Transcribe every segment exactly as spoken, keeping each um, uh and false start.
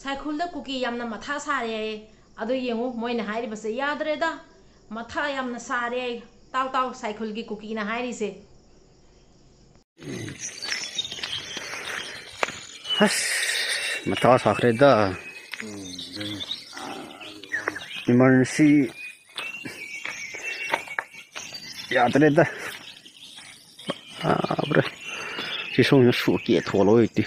ꯁꯥꯏꯈꯨꯜꯗ ꯀꯨꯀꯤ ꯌꯥꯝꯅ ꯃꯊꯥ ꯁꯥꯔꯦ ꯍꯥꯏꯌꯦ꯫ ꯑꯗꯨ ꯌꯦꯡꯉꯨ, ꯃꯣꯏꯅ ꯍꯥꯏꯔꯤꯕꯁꯦ ꯌꯥꯗ꯭ꯔꯦꯗ, ꯃꯊꯥ ꯌꯥꯝꯅ ꯁꯥꯔꯦ ꯍꯥꯏ꯫ ꯇꯥꯎ ꯇꯥꯎ, ꯁꯥꯏꯈꯨꯜꯒꯤ ꯀꯨꯀꯤꯅ ꯍꯥꯏꯔꯤꯁꯦ꯫ ꯑꯁ, ꯃꯊꯥ ꯁꯥꯈ꯭ꯔꯦꯗ꯫ ꯏꯃꯥꯔꯖꯦꯟꯁꯤ ꯌꯥꯗ꯭ꯔꯦꯗ꯫ ꯕꯥꯞꯔꯦ꯫ ꯁꯤ ꯁꯣꯝꯁꯤꯅ ꯁꯣꯛꯀꯦ ꯊꯣꯛꯂꯛꯑꯣꯏꯇꯤ꯫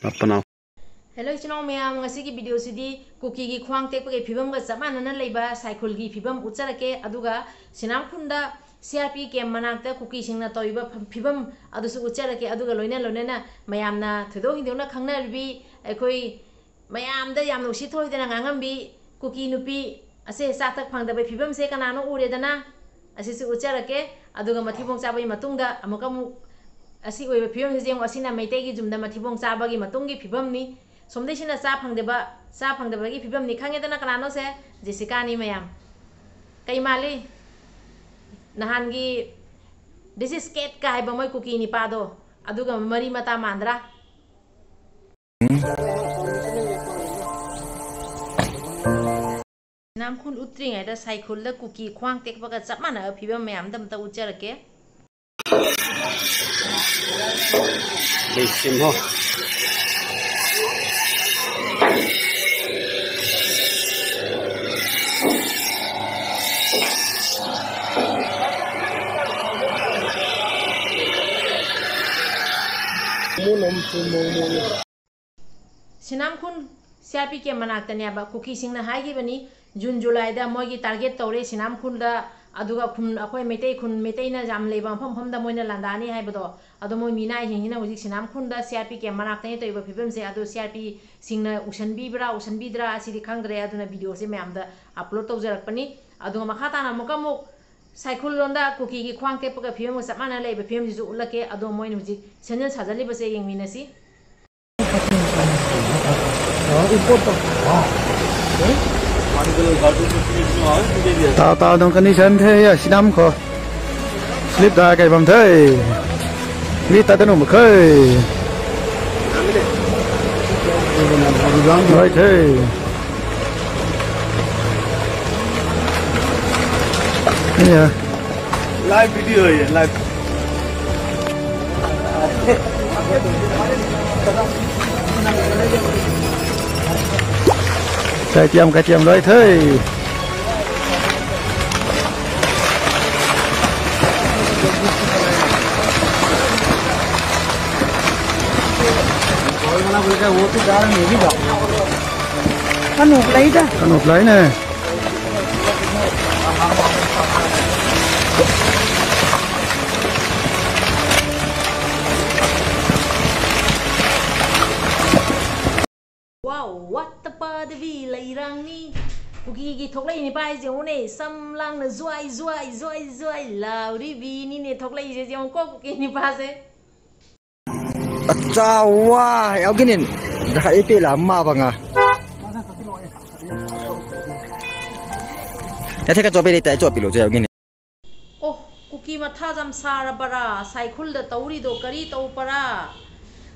ꯃꯄꯅꯥꯎ꯫ Hello ꯏꯆꯤꯟ ꯏꯅꯥꯎ ꯃꯌꯥꯝ, ꯉꯁꯤꯒꯤ video ꯁꯤꯗꯤ ꯀꯨꯀꯤꯒꯤ ꯈ꯭ꯋꯥꯡ ꯇꯦꯛꯄꯒꯤ ꯐꯤꯕꯝꯒ ꯆꯞ ꯃꯥꯟꯅꯅ ꯂꯩꯕ ꯁꯥꯏꯈꯨꯜꯒꯤ ꯐꯤꯕꯝ ꯎꯠꯆꯔꯛꯀꯦ꯫ ꯑꯗꯨꯒ ꯁꯤꯅꯥꯝꯈꯨꯟꯗ C R P camp ꯃꯅꯥꯛꯇ ꯀꯨꯀꯤꯁꯤꯡꯅ ꯇꯧꯔꯤꯕ ꯐ-, ꯐꯤꯕꯝ ꯑꯗꯨꯁꯨ ꯎꯠꯆꯔꯛꯀꯦ꯫ ꯑꯗꯨꯒ ꯂꯣꯏꯅ ꯂꯣꯏꯅꯅ ꯃꯌꯥꯝꯅ ꯊꯣꯏꯗꯣꯛ ꯍꯦꯟꯗꯣꯛꯅ ꯈꯪꯅꯔꯤꯕꯤ, ꯑꯩꯈꯣꯏ ꯃꯌꯥꯝꯗ ꯌꯥꯝꯅ ꯎꯁꯤꯠ ꯊꯑꯣꯏꯗꯅ ꯉꯥꯡꯉꯝꯕꯤ ꯀꯨꯀꯤ ꯅꯨꯄꯤ ꯑꯁꯦ ꯆꯥ ꯊꯛ ꯐꯪꯗꯕꯩ ꯐꯤꯕꯝꯁꯦ ꯀꯅꯥꯅꯣ ꯎꯔꯦꯗꯅ? ꯑꯁꯤꯁꯨ ꯎꯠꯆꯔꯛꯀꯦ꯫ ꯑꯗꯨꯒ ꯃꯊꯤꯕꯣꯡ ꯆꯥꯕꯒꯤ ꯃꯇꯨꯡꯗ ꯑꯃꯨꯛꯀ ꯑꯃꯨꯛ ꯑꯁꯤ ꯑꯣꯏꯕ ꯐꯤꯕꯝꯁꯤ ꯌꯦꯡꯉꯨ꯫ ꯑꯁꯤꯅ ꯃꯩꯇꯩꯒꯤ ꯌꯨꯝꯗ ꯃꯊꯤꯕꯣꯡ ꯆꯥꯕꯒꯤ ꯃꯇꯨꯡꯒꯤ ꯐꯤꯕꯝꯅꯤ꯫ ꯁꯣꯝꯗꯩꯁꯤꯅ ꯆꯥ ꯐꯪꯗꯕ, ꯆꯥ ꯐꯪꯗꯕꯒꯤ ꯐꯤꯕꯝꯅꯤ꯫ ꯈꯪꯉꯦꯗꯅ ꯀꯅꯥꯅꯣꯁꯦ? ꯖꯦꯁꯤꯀꯥꯅꯤ ꯃꯌꯥꯝ꯫ ꯀꯩ ꯃꯥꯜꯂꯤ? ꯅꯍꯥꯟꯒꯤ "This is cat" ꯀ ꯍꯥꯏꯕ ꯃꯣꯏ ꯀꯨꯀꯤ ꯅꯤꯄꯥꯗꯣ, ꯑꯗꯨꯒ ꯃꯔꯤ ꯃꯇꯥ ꯃꯥꯟꯗ꯭ꯔꯥ? ꯁꯤꯅꯥꯝꯈꯨꯟ ꯎꯠꯇ꯭ꯔꯤꯉꯩꯗ ꯁꯥꯏꯈꯨꯜꯗ ꯀꯨꯀꯤ ꯈ꯭ꯋꯥꯡ ꯇꯦꯛꯄꯒ ꯆꯞ ꯃꯥꯟꯅꯕ ꯐꯤꯕꯝ ꯃꯌꯥꯝꯗ ꯑꯝꯇ ꯎꯠꯆꯔꯛꯀꯦ꯫ ꯂꯩꯁꯤꯝꯍꯣ꯫ ꯁꯤꯅꯥꯝꯈꯨꯟ C R P camp ꯃꯅꯥꯛꯇꯅꯦꯕ꯫ ꯀꯨꯀꯤꯁꯤꯡꯅ ꯍꯥꯏꯈꯤꯕꯅꯤ, ꯖꯨꯟ ꯖꯨꯂꯥꯏꯗ ꯃꯣꯏꯒꯤ target ꯇꯧꯔꯦ ꯁꯤꯅꯥꯝꯈꯨꯜꯗ, ꯑꯗꯨꯒ ꯈꯨꯟ, ꯑꯩꯈꯣꯏ ꯃꯩꯇꯩ ꯈꯨꯟ, ꯃꯩꯇꯩꯅ ꯌꯥꯝ ꯂꯩꯕ ꯃꯐꯝ ꯃꯐꯝꯗ ꯃꯣꯏꯅ ꯂꯥꯟꯗꯥꯅꯤ ꯍꯥꯏꯕꯗꯣ꯫ ꯑꯗꯣ ꯃꯣꯏ ꯃꯤꯅꯥꯏꯁꯤꯡꯁꯤꯅ ꯍꯧꯖꯤꯛ ꯁꯤꯅꯥꯝꯈꯨꯜꯗ C R P camp ꯃꯅꯥꯛꯇꯅꯤ ꯇꯧꯔꯤꯕ ꯐꯤꯕꯝꯁꯦ꯫ ꯑꯗꯣ C R P ꯁꯤꯡꯅ ꯎꯁꯟꯕꯤꯕ꯭ꯔꯥ ꯎꯁꯟꯕꯤꯗ꯭ꯔꯥ ꯑꯁꯤꯗꯤ ꯈꯪꯗ꯭ꯔꯦ꯫ ꯑꯗꯨꯅ video ꯁꯦ ꯃꯌꯥꯝꯗ upload ꯇꯧꯖꯔꯛꯄꯅꯤ꯫ ꯑꯗꯨꯒ ꯃꯈꯥ ꯇꯥꯅ ꯑꯃꯨꯛꯀ ꯑꯃꯨꯛ ꯁꯥꯏꯈꯨꯜ ꯂꯣꯝꯗ ꯀꯨꯀꯤꯒꯤ ꯈ꯭ꯋꯥꯡ ꯇꯦꯛꯄꯒ ꯐꯤꯕꯝꯒ ꯆꯞ ꯃꯥꯟꯅ ꯂꯩꯕ ꯐꯤꯕꯝꯁꯤꯁꯨ ꯎꯠꯂꯛꯀꯦ꯫ ꯑꯗꯣ ꯃꯣꯏꯅ ꯍꯧꯖꯤꯛ ꯁꯦꯝꯖꯤꯟ ꯁꯥꯖꯜꯂꯤꯕꯁꯦ ꯌꯦꯡꯃꯤꯟꯅꯁꯤ꯫ ꯇꯥ ꯇꯥ ꯗꯣꯡ ꯀꯅꯤ ꯁꯟ ꯊꯦ ꯌꯥ ꯁꯤꯅꯥꯝ ꯈꯣ꯫ Slip ꯗꯥ ꯀꯩ ꯕꯝ ꯊꯦ꯫ ꯃꯤ ꯇꯥ ꯇꯅꯨ ꯃꯈꯩ꯫ Right, hey. Yeah. Live video है ये, live। Kai tiam, kai tiam, right, hey. वो तो जा रहा, मैं भी जाऊँ। Kanuk lai da. Kanuk lai ne. Wow, what a ꯄꯥꯗꯕꯤ ꯂꯩꯔꯥꯡꯅꯤ꯫ ꯀꯨꯀꯤꯒꯤ ꯊꯣꯛꯂꯛꯏ ꯅꯤꯄꯥ ꯍꯥꯏꯁꯦ ꯌꯦꯡꯉꯨꯅꯦ, ꯁꯝ ꯂꯥꯡꯅ ꯖ꯭ꯋꯥꯏ, ꯖ꯭ꯋꯥꯏ, ꯖ꯭ꯋꯥꯏ, ꯖ꯭ꯋꯥꯏ ꯂꯥꯎꯔꯤꯕꯤꯅꯤꯅꯦ ꯊꯣꯛꯂꯛꯏꯁꯦ, ꯌꯦꯡꯉꯨꯀꯣ ꯀꯨꯀꯤ ꯅꯤꯄꯥꯁꯦ꯫ ꯑꯆꯥ, ꯋꯥ, ꯌꯥꯎꯒꯤꯅꯤꯟ꯫ ꯗꯈꯥꯏ ꯄꯦꯂꯥ ꯃꯥꯕꯉꯥ꯫ ꯌꯥꯊꯦ ꯀ ꯆꯣꯄꯤ ꯂꯩꯇꯥꯏ, ꯆꯣꯄꯤ ꯂꯣ, ꯌꯥꯎꯒꯤꯅꯤꯟ꯫ ꯑꯣ, ꯀꯨꯀꯤ ꯃꯊꯥ ꯌꯥꯝ ꯁꯥꯔꯕꯔꯥ? ꯁꯥꯏꯈꯨꯜꯗ ꯇꯧꯔꯤꯗꯣ ꯀꯔꯤ ꯇꯧꯕꯔꯥ?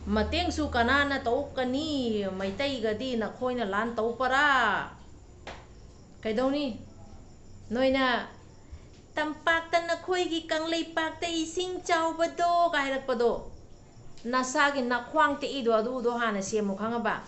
ꯃꯇꯦꯡꯁꯨ ꯀꯅꯥꯅ ꯇꯧꯀꯅꯤ? ꯃꯩꯇꯩꯒꯗꯤ ꯅꯈꯣꯏꯅ ꯂꯥꯟ ꯇꯧꯕꯔꯥ? ꯀꯩꯗꯧꯅꯤ? ꯅꯣꯏꯅ "ꯇꯝꯄꯥꯛꯇ ꯅꯈꯣꯏꯒꯤ ꯀꯪꯂꯩꯄꯥꯛꯇ ꯏꯁꯤꯡ ꯆꯥꯎꯕꯗꯣ" ꯀꯥꯏ ꯍꯥꯏꯔꯛꯄꯗꯣ, ꯅꯁꯥꯒꯤ ꯅꯈ꯭ꯋꯥꯡ ꯇꯦꯛꯏꯗꯣ ꯑꯗꯨꯗꯣ ꯍꯥꯟꯅ ꯁꯦꯝꯃꯨ, ꯈꯪꯉꯕ?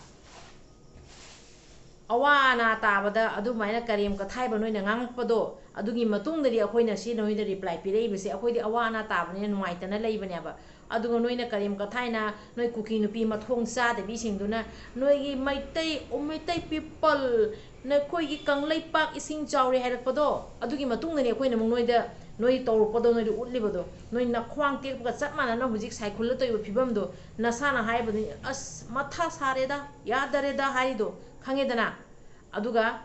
ꯑꯋꯥ ꯑꯅꯥ ꯇꯥꯕꯗ ꯑꯗꯨꯃꯥꯏꯅ ꯀꯔꯦꯝ ꯀꯊꯥꯏꯕ ꯅꯣꯏꯅ ꯉꯥꯡꯉꯛꯄꯗꯣ, ꯑꯗꯨꯒꯤ ꯃꯇꯨꯡꯗꯗꯤ ꯑꯩꯈꯣꯏꯅ ꯁꯤ ꯅꯣꯏꯗ reply ꯄꯤꯔꯛꯏꯕꯁꯦ꯫ ꯑꯩꯈꯣꯏꯗꯤ ꯑꯋꯥ ꯑꯅꯥ ꯇꯥꯕꯅꯤꯅ ꯅꯨꯡꯉꯥꯏꯇꯅ ꯂꯩꯕꯅꯦꯕ꯫ ꯑꯗꯨꯒ ꯅꯣꯏꯅ ꯀꯔꯦꯝ ꯀꯊꯥꯏꯅ ꯅꯣꯏ ꯀꯨꯀꯤ ꯅꯨꯄꯤ ꯃꯊꯣꯡ ꯆꯥꯗꯕꯤꯁꯤꯡꯗꯨꯅ ꯅꯣꯏꯒꯤ ꯃꯩꯇꯩ, ꯃꯩꯇꯩ people, ꯅꯈꯣꯏꯒꯤ ꯀꯪꯂꯩꯄꯥꯛ ꯏꯁꯤꯡ ꯆꯥꯎꯔꯦ ꯍꯥꯏꯔꯛꯄꯗꯣ, ꯑꯗꯨꯒꯤ ꯃꯇꯨꯡꯗꯅꯤ ꯑꯩꯈꯣꯏꯅ ꯑꯃꯨꯛ ꯅꯣꯏꯗ ꯅꯣꯏ ꯇꯧꯔꯛꯄꯗꯣ, ꯅꯣꯏꯗ ꯎꯠꯂꯤꯕꯗꯣ꯫ ꯅꯣꯏ ꯅꯈ꯭ꯋꯥꯡ ꯇꯦꯛꯄꯒ ꯆꯞ ꯃꯥꯟꯅꯅ ꯍꯧꯖꯤꯛ ꯁꯥꯏꯈꯨꯜꯗ ꯇꯧꯔꯤꯕ ꯐꯤꯕꯝꯗꯣ ꯅꯁꯥꯅ ꯍꯥꯏꯕꯅꯤ, "ꯑꯁ, ꯃꯊꯥ ꯁꯥꯔꯦꯗ, ꯌꯥꯗꯔꯦꯗ" ꯍꯥꯏꯔꯤꯗꯣ ꯈꯪꯉꯦꯗꯅ? ꯑꯗꯨꯒ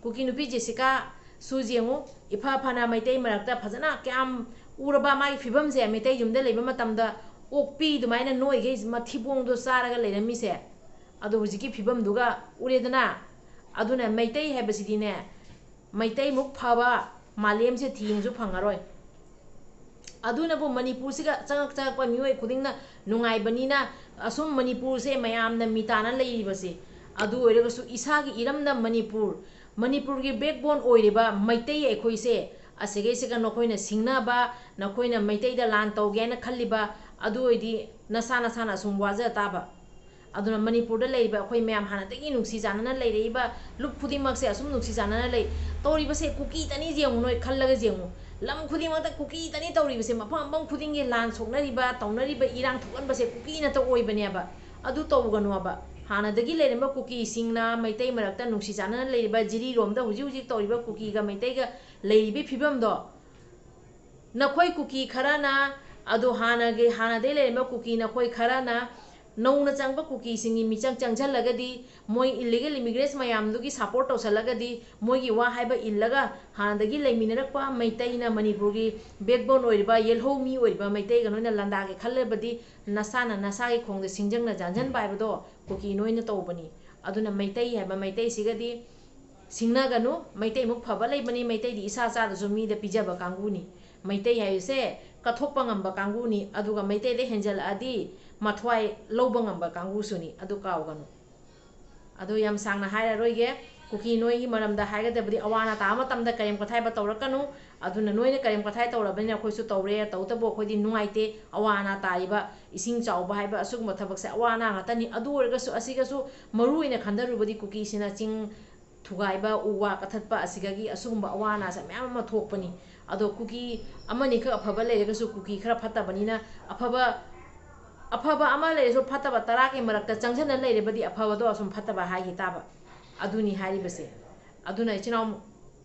ꯀꯨꯀꯤ ꯅꯨꯄꯤ ꯖꯦꯁꯤꯀꯥꯁꯨ ꯌꯦꯡꯉꯨ, ꯏꯐ ꯐꯅ ꯃꯩꯇꯩ ꯃꯔꯛꯇ ꯐꯖꯅ ꯀꯌꯥꯝ ꯎꯔꯕ ꯃꯥꯒꯤ ꯐꯤꯕꯝꯁꯦ, ꯃꯩꯇꯩ ꯌꯨꯝꯗ ꯂꯩꯕ ꯃꯇꯝꯗ ꯑꯣꯛꯄꯤ ꯑꯗꯨꯃꯥꯏꯅ ꯅꯣꯏꯈꯩ ꯃꯊꯤꯕꯣꯡꯗꯣ ꯆꯥꯔꯒ ꯂꯩꯔꯝꯃꯤꯁꯦ꯫ ꯑꯗꯣ ꯍꯧꯖꯤꯛꯀꯤ ꯐꯤꯕꯝꯗꯨꯒ ꯎꯔꯦꯗꯅ? ꯑꯗꯨꯅ ꯃꯩꯇꯩ ꯍꯥꯏꯕꯁꯤꯗꯤꯅꯦ, ꯃꯩꯇꯩꯃꯨꯛ ꯐꯕ ꯃꯥꯂꯦꯝꯁꯦ ꯊꯤꯅꯁꯨ ꯐꯪꯉꯔꯣꯏ꯫ ꯑꯗꯨꯅꯕꯨ ꯃꯅꯤꯄꯨꯔꯁꯤꯒ ꯆꯪꯉꯛ ꯆꯪꯉꯛꯄ ꯃꯤꯑꯣꯏ ꯈꯨꯗꯤꯡꯅ ꯅꯨꯡꯉꯥꯏꯕꯅꯤꯅ ꯑꯁꯨꯝ ꯃꯅꯤꯄꯨꯔꯁꯦ ꯃꯌꯥꯝꯅ ꯃꯤꯇꯥꯅ ꯂꯩꯔꯤꯕꯁꯦ꯫ ꯑꯗꯨ ꯑꯣꯏꯔꯒꯁꯨ ꯏꯁꯥꯒꯤ ꯏꯔꯝꯗꯝ ꯃꯅꯤꯄꯨꯔ, ꯃꯅꯤꯄꯨꯔꯒꯤ backbone ꯑꯣꯏꯔꯤꯕ ꯃꯩꯇꯩ ꯑꯩꯈꯣꯏꯁꯦ, ꯑꯁꯤꯒꯩꯁꯤꯒ ꯅꯈꯣꯏꯅ ꯁꯤꯡꯅꯕ, ꯅꯈꯣꯏꯅ ꯃꯩꯇꯩꯗ ꯂꯥꯟ ꯇꯧꯒꯦ ꯍꯥꯏꯅ ꯈꯜꯂꯤꯕ, ꯑꯗꯨ ꯑꯣꯏꯗꯤ ꯅꯁꯥ ꯅꯁꯥꯅ ꯑꯁꯨꯝ ꯋꯥꯖ ꯇꯥꯕ꯫ ꯑꯗꯨꯅ ꯃꯅꯤꯄꯨꯔꯗ ꯂꯩꯔꯤꯕ ꯑꯩꯈꯣꯏ ꯃꯌꯥꯝ ꯍꯥꯟꯅꯗꯒꯤ ꯅꯨꯡꯁꯤ ꯆꯥꯟꯅꯅ ꯂꯩꯔꯛꯏꯕ ꯂꯨꯞ ꯈꯨꯗꯤꯡꯃꯛꯁꯦ ꯑꯁꯨꯝ ꯅꯨꯡꯁꯤ ꯆꯥꯟꯅꯅ ꯂꯩ꯫ ꯇꯧꯔꯤꯕꯁꯦ ꯀꯨꯀꯤꯇꯅꯤ ꯌꯦꯡꯉꯨ, ꯅꯣꯏ ꯈꯜꯂꯒ ꯌꯦꯡꯉꯨ꯫ ꯂꯝ ꯈꯨꯗꯤꯡꯃꯛꯇ ꯀꯨꯀꯤꯇꯅꯤ ꯇꯧꯔꯤꯕꯁꯦ, ꯃꯐꯝ ꯃꯐꯝ ꯈꯨꯗꯤꯡꯒꯤ ꯂꯥꯟ ꯁꯣꯛꯅꯔꯤꯕ, ꯇꯧꯅꯔꯤꯕ ꯏꯔꯥꯡ ꯊꯣꯛꯍꯟꯕꯁꯦ ꯀꯨꯀꯤꯅꯇ ꯑꯣꯏꯕꯅꯦꯕ꯫ ꯑꯗꯨ ꯇꯧꯒꯅꯣꯕ꯫ ꯍꯥꯟꯅꯗꯒꯤ ꯂꯩꯔꯝꯕ ꯀꯨꯀꯤꯁꯤꯡꯅ ꯃꯩꯇꯩ ꯃꯔꯛꯇ ꯅꯨꯡꯁꯤ ꯆꯥꯟꯅꯅ ꯂꯩꯔꯤꯕ ꯖꯤꯔꯤꯔꯣꯝꯗ ꯍꯧꯖꯤꯛ ꯍꯧꯖꯤꯛ ꯇꯧꯔꯤꯕ ꯀꯨꯀꯤꯒ ꯃꯩꯇꯩꯒ ꯂꯩꯔꯤꯕ ꯐꯤꯕꯝꯗꯣ, ꯅꯈꯣꯏ ꯀꯨꯀꯤ ꯈꯔꯅ, ꯑꯗꯣ ꯍꯥꯟꯅꯒꯤ, ꯍꯥꯟꯅꯗꯒꯤ ꯂꯩꯔꯝꯕ ꯀꯨꯀꯤ ꯅꯈꯣꯏ ꯈꯔꯅ ꯅꯧꯅ ꯆꯪꯕ ꯀꯨꯀꯤꯁꯤꯡꯒꯤ ꯃꯤꯆꯪ ꯆꯪꯁꯤꯜꯂꯒꯗꯤ, ꯃꯣꯏ illegal immigrants ꯃꯌꯥꯝꯗꯨꯒꯤ support ꯇꯧꯁꯜꯂꯒꯗꯤ, ꯃꯣꯏꯒꯤ ꯋꯥ ꯍꯥꯏꯕ ꯏꯜꯂꯒ ꯍꯥꯟꯅꯗꯒꯤ ꯂꯩꯃꯤꯟꯅꯔꯛꯄ ꯃꯩꯇꯩꯅ ꯃꯅꯤꯄꯨꯔꯒꯤ backbone ꯑꯣꯏꯔꯤꯕ ꯌꯦꯜꯍꯧ ꯃꯤ ꯑꯣꯏꯔꯤꯕ ꯃꯩꯇꯩꯒ ꯅꯣꯏꯅ ꯂꯥꯟꯗꯥꯒꯦ ꯈꯜꯂꯕꯗꯤ, ꯅꯁꯥꯅ ꯅꯁꯥꯒꯤ ꯈꯣꯡꯗ ꯁꯤꯡꯖꯪꯅ ꯌꯥꯟꯁꯤꯟꯕ ꯍꯥꯏꯕꯗꯣ ꯀꯨꯀꯤ ꯅꯣꯏꯅ ꯇꯧꯕꯅꯤ꯫ ꯑꯗꯨꯅ ꯃꯩꯇꯩ ꯍꯥꯏꯕ ꯃꯩꯇꯩꯁꯤꯒꯗꯤ ꯁꯤꯡꯅꯒꯅꯨ꯫ ꯃꯩꯇꯩꯃꯨꯛ ꯐꯕ ꯂꯩꯕꯅꯤ꯫ ꯃꯩꯇꯩꯗꯤ ꯏꯁꯥ ꯆꯥꯗꯁꯨ ꯃꯤꯗ ꯄꯤꯖꯕ ꯀꯥꯡꯕꯨꯅꯤ꯫ ꯃꯩꯇꯩ ꯍꯥꯏꯕꯁꯦ ꯀꯠꯊꯣꯛꯄ ꯉꯝꯕ ꯀꯥꯡꯕꯨꯅꯤ꯫ ꯑꯗꯨꯒ ꯃꯩꯇꯩꯗ ꯍꯦꯟꯖꯜꯂꯛꯑꯗꯤ ꯃꯊ꯭ꯋꯥꯏ ꯂꯧꯕ ꯉꯝꯕ ꯀꯥꯡꯕꯨꯁꯨꯅꯤ꯫ ꯑꯗꯨ ꯀꯥꯎꯒꯅꯨ꯫ ꯑꯗꯨ ꯌꯥꯝ ꯁꯥꯡꯅ ꯍꯥꯏꯔꯔꯣꯏꯒꯦ꯫ ꯀꯨꯀꯤ ꯅꯣꯏꯒꯤ ꯃꯔꯝꯗ ꯍꯥꯏꯒꯗꯕꯗꯤ, ꯑꯋꯥ ꯑꯅꯥ ꯇꯥꯕ ꯃꯇꯝꯗ ꯀꯔꯦꯝ ꯀꯊꯥꯏꯕ ꯇꯧꯔꯛꯀꯅꯨ꯫ ꯑꯗꯨꯅ ꯅꯣꯏꯅ ꯀꯔꯦꯝ ꯀꯊꯥꯏ ꯇꯧꯔꯕꯅꯤꯅ ꯑꯩꯈꯣꯏꯁꯨ ꯇꯧꯔꯦ꯫ ꯇꯧꯗꯕꯨ ꯑꯩꯈꯣꯏꯗꯤ ꯅꯨꯡꯉꯥꯏꯇꯦ꯫ ꯑꯋꯥ ꯑꯅꯥ ꯇꯥꯔꯤꯕ, ꯏꯁꯤꯡ ꯆꯥꯎꯕ ꯍꯥꯏꯕ ꯑꯁꯤꯒꯨꯝꯕ ꯊꯕꯛꯁꯦ ꯑꯋꯥ ꯑꯅꯥ ꯉꯥꯛꯇꯅꯤ꯫ ꯑꯗꯨ ꯑꯣꯏꯔꯒꯁꯨ ꯑꯁꯤꯒꯁꯨ ꯃꯔꯨ ꯑꯣꯏꯅ ꯈꯟꯊꯔꯨꯕꯗꯤ ꯀꯨꯀꯤꯁꯤꯅ ꯆꯤꯡ ꯊꯨꯒꯥꯏꯕ, ꯎ ꯋꯥ ꯀꯛꯊꯠꯄ, ꯑꯁꯤꯗꯒꯤ ꯑꯁꯤꯒꯨꯝꯕ ꯑꯋꯥ ꯑꯅꯥꯁꯦ ꯃꯌꯥꯝ ꯑꯃ ꯊꯣꯛꯄꯅꯤ꯫ ꯑꯗꯣ ꯀꯨꯀꯤ ꯑꯃꯅꯤꯈꯛ ꯑꯐꯕ ꯂꯩꯔꯒꯁꯨ ꯀꯨꯀꯤ ꯈꯔ ꯐꯠꯇꯕꯅꯤꯅ ꯑꯐꯕ, ꯑꯐꯕ ꯑꯃ ꯂꯩꯔꯁꯨ ꯐꯠꯇꯕ ꯇꯔꯥꯒꯤ ꯃꯔꯛꯇ ꯆꯪꯁꯤꯟꯅ ꯂꯩꯔꯕꯗꯤ ꯑꯐꯕꯗꯣ ꯑꯁꯨꯝ ꯐꯠꯇꯕ ꯍꯥꯏꯈꯤ ꯇꯥꯕ꯫ ꯑꯗꯨꯅꯤ ꯍꯥꯏꯔꯤꯕꯁꯦ꯫ ꯑꯗꯨꯅ ꯏꯆꯤꯟ ꯏꯅꯥꯎ,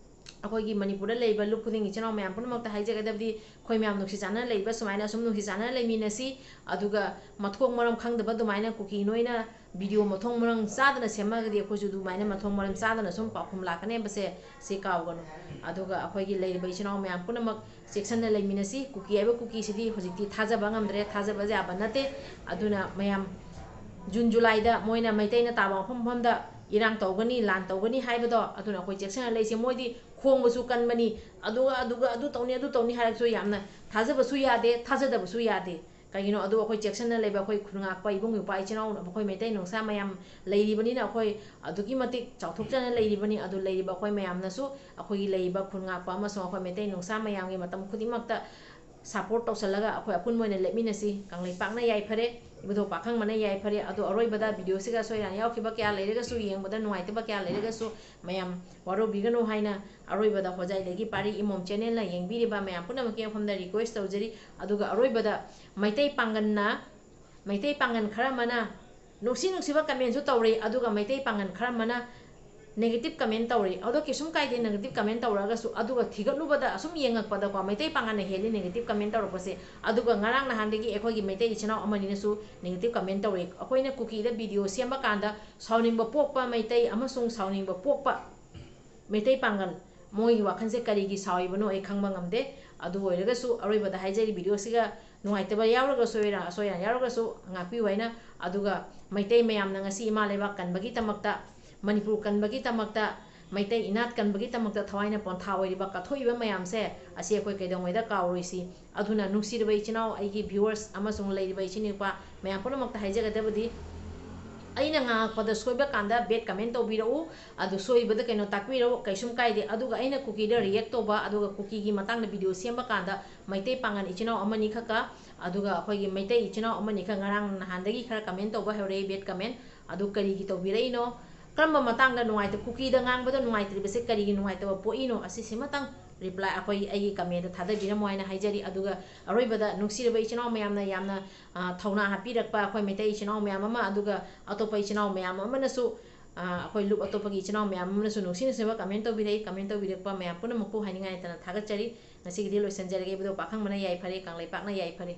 ꯑꯩꯈꯣꯏꯒꯤ ꯃꯅꯤꯄꯨꯔꯗ ꯂꯩꯔꯤꯕ ꯂꯨꯞ ꯈꯨꯗꯤꯡꯒꯤ ꯏꯆꯤꯟ ꯏꯅꯥꯎ ꯃꯌꯥꯝ ꯄꯨꯝꯅꯃꯛꯇ ꯍꯥꯏꯖꯒꯗꯕꯗꯤ, ꯑꯩꯈꯣꯏ ꯃꯌꯥꯝ ꯅꯨꯡꯁꯤ ꯆꯥꯟꯅꯅ ꯂꯩꯕ ꯁꯨꯃꯥꯏꯅ ꯑꯁꯨꯝ ꯅꯨꯡꯁꯤ ꯆꯥꯟꯅꯅ ꯂꯩꯃꯤꯟꯅꯁꯤ꯫ ꯑꯗꯨꯒ ꯃꯊꯣꯡ ꯃꯔꯝ ꯈꯪꯗꯕ ꯑꯗꯨꯃꯥꯏꯅ ꯀꯨꯀꯤ ꯅꯣꯏꯅ video ꯃꯊꯣꯡ ꯃꯔꯝ ꯆꯥꯗꯅ ꯁꯦꯝꯃꯒꯗꯤ ꯑꯩꯈꯣꯏꯁꯨ ꯑꯗꯨꯃꯥꯏꯅ ꯃꯊꯣꯡ ꯃꯔꯝ ꯆꯥꯗꯅ ꯁꯨꯝ ꯄꯥꯎꯈꯨꯝ ꯂꯥꯛꯀꯅꯦꯕꯁꯦ, ꯁꯤ ꯀꯥꯎꯒꯅꯨ꯫ ꯑꯗꯨꯒ ꯑꯩꯈꯣꯏꯒꯤ ꯂꯩꯔꯤꯕ ꯏꯆꯤꯟ ꯏꯅꯥꯎ ꯃꯌꯥꯝ ꯄꯨꯝꯅꯃꯛ ꯆꯦꯛꯁꯤꯟꯅ ꯂꯩꯃꯤꯟꯅꯁꯤ꯫ ꯀꯨꯀꯤ ꯍꯥꯏꯕ ꯀꯨꯀꯤꯁꯤꯗꯤ ꯍꯧꯖꯤꯛꯇꯤ ꯊꯥꯖꯕ ꯉꯝꯗ꯭ꯔꯦ, ꯊꯥꯖꯕ ꯌꯥꯕ ꯅꯠꯇꯦ꯫ ꯑꯗꯨꯅ ꯃꯌꯥꯝ, ꯖꯨꯟ ꯖꯨꯂꯥꯏꯗ ꯃꯣꯏꯅ ꯃꯩꯇꯩꯅ ꯇꯥꯕ ꯃꯐꯝ ꯃꯐꯝꯗ ꯏꯔꯥꯡ ꯇꯧꯒꯅꯤ, ꯂꯥꯟ ꯇꯧꯒꯅꯤ ꯍꯥꯏꯕꯗꯣ, ꯑꯗꯨꯅ ꯑꯩꯈꯣꯏ ꯆꯦꯛꯁꯤꯟꯅ ꯂꯩꯁꯤ꯫ ꯃꯣꯏꯗꯤ ꯈꯣꯡꯕꯁꯨ ꯀꯟꯕꯅꯤ, ꯑꯗꯨꯒ, ꯑꯗꯨꯒ ꯑꯗꯨ ꯇꯧꯅꯤ, ꯑꯗꯨ ꯇꯧꯅꯤ ꯍꯥꯏꯔꯒꯁꯨ ꯌꯥꯝꯅ ꯊꯥꯖꯕꯁꯨ ꯌꯥꯗꯦ, ꯊꯥꯖꯗꯕꯁꯨ ꯌꯥꯗꯦ꯫ ꯀꯩꯒꯤꯅꯣ ꯑꯗꯨ ꯑꯩꯈꯣꯏ ꯆꯦꯛꯁꯤꯟꯅ ꯂꯩꯕ ꯑꯩꯈꯣꯏ ꯈꯨꯟ ꯉꯥꯛꯄ ꯏꯕꯨꯡ ꯏꯄ꯭ꯋꯥ ꯏꯆꯤꯟ ꯏꯅꯥꯎ ꯑꯩꯈꯣꯏ ꯃꯩꯇꯩ ꯅꯨꯡꯁꯥ ꯃꯌꯥꯝ ꯂꯩꯔꯤꯕꯅꯤꯅ ꯑꯩꯈꯣꯏ ꯑꯗꯨꯛꯀꯤ ꯃꯇꯤꯛ ꯆꯥꯎꯊꯣꯛꯆꯅ ꯂꯩꯔꯤꯕꯅꯤ꯫ ꯑꯗꯨ ꯂꯩꯔꯤꯕ ꯑꯩꯈꯣꯏ ꯃꯌꯥꯝꯅꯁꯨ ꯑꯩꯈꯣꯏꯒꯤ ꯂꯩꯔꯤꯕ ꯈꯨꯟ ꯉꯥꯛꯄ ꯑꯃꯁꯨꯡ ꯑꯩꯈꯣꯏ ꯃꯩꯇꯩ ꯅꯨꯡꯁꯥ ꯃꯌꯥꯝꯒꯤ ꯃꯇꯝ ꯈꯨꯗꯤꯡꯃꯛꯇ ꯁꯄꯣꯔꯠ ꯇꯧꯁꯜꯂꯒ ꯑꯩꯈꯣꯏ ꯑꯄꯨꯟꯕ ꯑꯣꯏꯅ ꯂꯦꯞꯃꯤꯟꯅꯁꯤ꯫ ꯀꯪꯂꯩꯄꯥꯛꯅ ꯌꯥꯏꯐꯔꯦ, ꯏꯕꯨꯙꯧ ꯄꯥꯈꯪꯕꯅ ꯌꯥꯏꯐꯔꯦ꯫ ꯑꯗꯣ ꯑꯔꯣꯏꯕꯗ ꯚꯤꯗꯤꯑꯣꯁꯤꯒ ꯑꯁꯣꯏ ꯑꯔꯥꯟ ꯌꯥꯎꯈꯤꯕ ꯀꯌꯥ ꯂꯩꯔꯒꯁꯨ, ꯌꯦꯡꯕꯗ ꯅꯨꯡꯉꯥꯏꯇꯕ ꯀꯌꯥ ꯂꯩꯔꯒꯁꯨ ꯃꯌꯥꯝ ꯋꯥꯔꯧꯕꯤꯒꯅꯨ ꯍꯥꯏꯅ ꯑꯔꯣꯏꯕꯗ ꯍꯣꯖꯥꯏꯗꯒꯤ ꯄꯥꯔꯤ ꯏꯃꯣꯝ ꯆꯦꯅꯦꯜꯅ ꯌꯦꯡꯕꯤꯔꯤꯕ ꯃꯌꯥꯝ ꯄꯨꯝꯅꯃꯛꯀꯤ ꯃꯐꯝꯗ ꯔꯤꯀ꯭ꯋꯦꯁ ꯇꯧꯖꯔꯤ꯫ ꯑꯗꯨꯒ ꯑꯔꯣꯏꯕꯗ ꯃꯩꯇꯩ ꯄꯥꯡꯒꯜꯅ, ꯃꯩꯇꯩ ꯄꯥꯡꯒꯜ ꯈꯔ ꯑꯃꯅ ꯅꯨꯡꯁꯤ ꯅꯨꯡꯁꯤꯕ ꯀꯃꯦꯟꯁꯨ ꯇꯧꯔꯤ, ꯑꯗꯨꯒ ꯃꯩꯇꯩ ꯄꯥꯡꯒꯜ ꯈꯔ ꯑꯃꯅ ꯅꯦꯒꯦꯇꯤꯞ ꯀꯃꯦꯟ ꯇꯧꯔꯤ꯫ ꯑꯗꯣ ꯀꯩꯁꯨꯝ ꯀꯥꯏꯗꯦ, ꯅꯦꯒꯦꯇꯤꯞ ꯀꯃꯦꯟ ꯇꯧꯔꯛꯑꯒꯁꯨ, ꯑꯗꯨꯒ ꯊꯤꯒꯠꯂꯨꯕꯗ ꯑꯁꯨꯝ ꯌꯦꯡꯉꯛꯄꯗꯀꯣ ꯃꯩꯇꯩ ꯄꯥꯡꯒꯜꯅ ꯍꯦꯜꯂꯤ ꯅꯦꯒꯦꯇꯤꯞ ꯀꯃꯦꯟ ꯇꯧꯔꯛꯄꯁꯦ꯫ ꯑꯗꯨꯒ ꯉꯔꯥꯡ ꯅꯍꯥꯟꯗꯒꯤ ꯑꯩꯈꯣꯏꯒꯤ ꯃꯩꯇꯩ ꯏꯆꯤꯟ ꯏꯅꯥꯎ ꯑꯃꯅꯤꯅꯁꯨ ꯅꯦꯒꯦꯇꯤꯞ ꯀꯃꯦꯟ ꯇꯧꯔꯛꯏ꯫ ꯑꯩꯈꯣꯏꯅ ꯀꯨꯀꯤꯗ ꯚꯤꯗꯤꯑꯣ ꯁꯦꯝꯕ ꯀꯥꯟꯗ ꯁꯥꯎꯅꯤꯡꯕ ꯄꯣꯛꯄ ꯃꯩꯇꯩ ꯑꯃꯁꯨꯡ ꯁꯥꯎꯅꯤꯡꯕ ꯄꯣꯛꯄ ꯃꯩꯇꯩ ꯄꯥꯡꯒꯜ, ꯃꯣꯏꯒꯤ ꯋꯥꯈꯜꯁꯦ ꯀꯔꯤꯒꯤ ꯁꯥꯎꯔꯤꯕꯅꯣ ꯑꯩ ꯈꯪꯕ ꯉꯝꯗꯦ꯫ ꯑꯗꯨ ꯑꯣꯏꯔꯒꯁꯨ ꯑꯔꯣꯏꯕꯗ ꯍꯥꯏꯖꯔꯤ, ꯚꯤꯗꯤꯑꯣꯁꯤꯒ ꯅꯨꯡꯉꯥꯏꯇꯕ ꯌꯥꯎꯔꯒꯁꯨ, ꯑꯁꯣꯏ ꯑꯔꯥꯟ ꯌꯥꯎꯔꯒꯁꯨ ꯉꯥꯛꯄꯤꯌꯨ ꯍꯥꯏꯅ꯫ ꯑꯗꯨꯒ ꯃꯩꯇꯩ ꯃꯌꯥꯝꯅ ꯉꯁꯤ ꯏꯃꯥ ꯂꯩꯕꯥꯛ ꯀꯟꯕꯒꯤꯗꯃꯛꯇ, ꯃꯅꯤꯄꯨꯔ ꯀꯟꯕꯒꯤꯗꯃꯛꯇ, ꯃꯩꯇꯩ ꯏꯅꯥꯠ ꯀꯟꯕꯒꯤꯗꯃꯛꯇ ꯊꯋꯥꯏꯅ ꯄꯣꯟꯊꯥ ꯑꯣꯏꯔꯤꯕ, ꯀꯠꯊꯣꯛꯏꯕ ꯃꯌꯥꯝꯁꯦ ꯑꯁꯤ ꯑꯩꯈꯣꯏ ꯀꯩꯗꯧꯉꯩꯗ ꯀꯥꯎꯔꯣꯏꯁꯤ꯫ ꯑꯗꯨꯅ ꯅꯨꯡꯁꯤꯔꯕ ꯏꯆꯤꯟ ꯏꯅꯥꯎ, ꯑꯩꯒꯤ viewers ꯑꯃꯁꯨꯡ ꯂꯩꯔꯤꯕ ꯏꯆꯤꯟ ꯏꯄꯥ ꯃꯌꯥꯝ ꯄꯨꯝꯅꯃꯛꯇ ꯍꯥꯏꯖꯒꯗꯕꯗꯤ, ꯑꯩꯅ ꯉꯥꯡꯉꯛꯄꯗ ꯁꯣꯏꯕ ꯀꯥꯟꯗ bad comment ꯇꯧꯕꯤꯔꯛꯎ, ꯑꯗꯨ ꯁꯣꯏꯕꯗ ꯀꯩꯅꯣ ꯇꯥꯛꯄꯤꯔꯛꯎ, ꯀꯩꯁꯨꯝ ꯀꯥꯏꯗꯦ꯫ ꯑꯗꯨꯒ ꯑꯩꯅ ꯀꯨꯀꯤꯗ react ꯇꯧꯕ, ꯑꯗꯨꯒ ꯀꯨꯀꯤꯒꯤ ꯃꯇꯥꯡꯗ ꯚꯤꯗꯤꯑꯣ ꯁꯦꯝꯕ ꯀꯥꯟꯗ ꯃꯩꯇꯩ ꯄꯥꯡꯒꯜ ꯏꯆꯤꯟ ꯏꯅꯥꯎ ꯑꯃꯅꯤ ꯈꯛꯀ, ꯑꯗꯨꯒ ꯑꯩꯈꯣꯏꯒꯤ ꯃꯩꯇꯩ ꯏꯆꯤꯟ ꯏꯅꯥꯎ ꯑꯃꯅꯤ ꯈꯛ ꯉꯔꯥꯡ ꯅꯍꯥꯟꯗꯒꯤ ꯈꯔ comment ꯇꯧꯕ ꯍꯧꯔꯛꯑꯦ, bad comment꯫ ꯑꯗꯨ ꯀꯔꯤꯒꯤ ꯇꯧꯕꯤꯔꯛꯏꯅꯣ? ꯀꯔꯝꯕ ꯃꯇꯥꯡꯗ ꯅꯨꯡꯉꯥꯏꯇ-, ꯀꯨꯀꯤꯗ ꯉꯥꯡꯕꯗ ꯅꯨꯡꯉꯥꯏꯇ꯭ꯔꯤꯕꯁꯦ ꯀꯔꯤꯒꯤ ꯅꯨꯡꯉꯥꯏꯇꯕ ꯄꯣꯛꯏꯅꯣ? ꯑꯁꯤꯁꯤꯃꯇꯪ reply ꯑꯩꯈꯣꯏ ꯑꯩꯒꯤ commentꯇ ꯊꯥꯗꯕꯤꯔꯝꯃꯣ ꯍꯥꯏꯅ ꯍꯥꯏꯖꯔꯤ꯫ ꯑꯗꯨꯒ ꯑꯔꯣꯏꯕꯗ ꯅꯨꯡꯁꯤꯔꯕ ꯏꯆꯤꯟ ꯏꯅꯥꯎ ꯃꯌꯥꯝꯅ ꯌꯥꯝꯅ, ꯑ, ꯊꯧꯅꯥ ꯍꯥꯞꯄꯤꯔꯛꯄ ꯑꯩꯈꯣꯏ ꯃꯩꯇꯩ ꯏꯆꯤꯟ ꯏꯅꯥꯎ ꯃꯌꯥꯝ ꯑꯃ, ꯑꯗꯨꯒ ꯑꯇꯣꯞꯄ ꯏꯆꯤꯟ ꯏꯅꯥꯎ ꯃꯌꯥꯝ ꯑꯃꯅꯁꯨ, ꯑ, ꯑꯩꯈꯣꯏ ꯂꯨꯞ ꯑꯇꯣꯞꯄꯒꯤ ꯏꯆꯤꯟ ꯏꯅꯥꯎ ꯃꯌꯥꯝ ꯑꯃꯅꯁꯨ ꯅꯨꯡꯁꯤ ꯅꯨꯡꯁꯤꯕ comment ꯇꯧꯕꯤꯔꯛꯏ꯫ Comment ꯇꯧꯕꯤꯔꯛꯄ ꯃꯌꯥꯝ ꯄꯨꯝꯅꯃꯛꯄꯨ ꯍꯥꯏꯅꯤꯡꯉꯥꯏ ꯂꯩꯇꯅ ꯊꯥꯒꯠꯆꯔꯤ꯫ ꯉꯁꯤꯒꯤꯗꯤ ꯂꯣꯏꯁꯤꯟꯖꯔꯒꯦ꯫ ꯏꯕꯨꯙꯧ ꯄꯥꯈꯪꯕꯅ ꯌꯥꯏꯐꯔꯦ, ꯀꯪꯂꯩꯄꯥꯛꯅ ꯌꯥꯏꯐꯔꯦ꯫